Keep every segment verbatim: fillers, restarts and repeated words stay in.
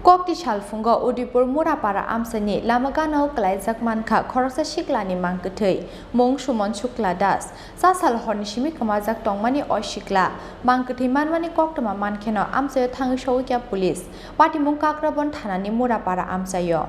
Kokti salphungo Udaipur Murapara amchaini lama gana-o kwlaijak mankha khoroksa siklani mang kwthwi, mung Suman Shukla Das. Cha sal horni simi kwmajak tongmani o sikla mang kwthwi manmani koktwma mankheno amchaio thangwi sogwikha police. Patimung Kakrabon thanani Murapara amchaio.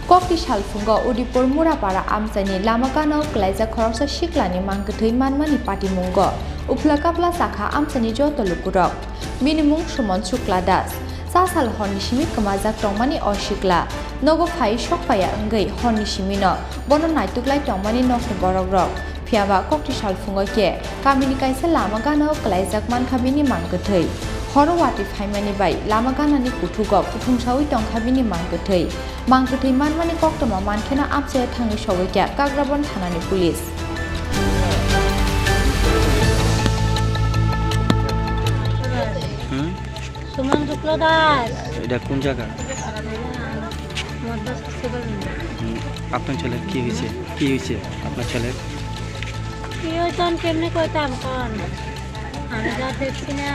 Kokti salphungo Udaipur Murapara amchaini lama gana-o kwlaijak khoroksa siklani mang kwthwi manmani patimungo uphla kapla chakha amchaini joto lukurok. Bini mung Suman Shukla Das. Cha sal horni simi kwmajak tongmani o sikla nogo phai sok paiya wngwi horni simino bono naituklai tongmani nokni borokrok. Phiyaba kokti salphungo khe kamini kaisa lama gana-o kwlaijak mankha bini mang kwthwi. Horo watwi phaimani bai lama ganani kuthugo kuthumsaui tongkha bini mang kwthwi. Mang kwthwi manmani koktwma mankheno amchaio thangwi sogwikha Kakrabon thanani police. হুম? সুমন শুক্লদাস। এটা কোন জায়গা? মদ্রাস ফেস্টিভ্যাল। হুম, আপনার ছেলের কি হয়েছে? কি হয়েছে আপনার ছেলের? কি হয়েছে আমি কেমনে কইতাম কন? আমি যা দেখছি না।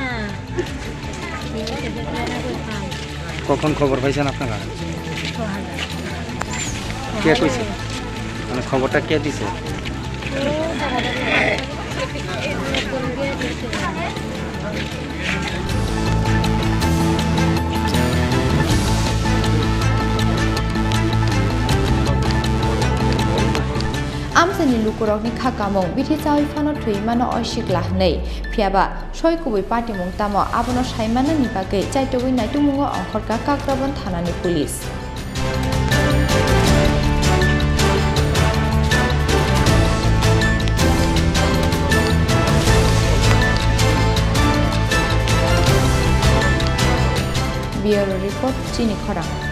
কি হয়েছে দেখলে না কইতাম। কখন খবর পাইছেন আপনারা? সকালে। কে কইছে? মানে খবরটা কে দিছে? ও দাদা দাদা। Amchaini lukurokni kha kamung bithi chaui phano thwi mano o sikla hwnwi. Phiyaba soi kubui patimung tamo abono sai manani bagwi chaitugwi naitugmungo ongkhorkha Kakrabon thanani police. Bureau Report, Chini Khorang.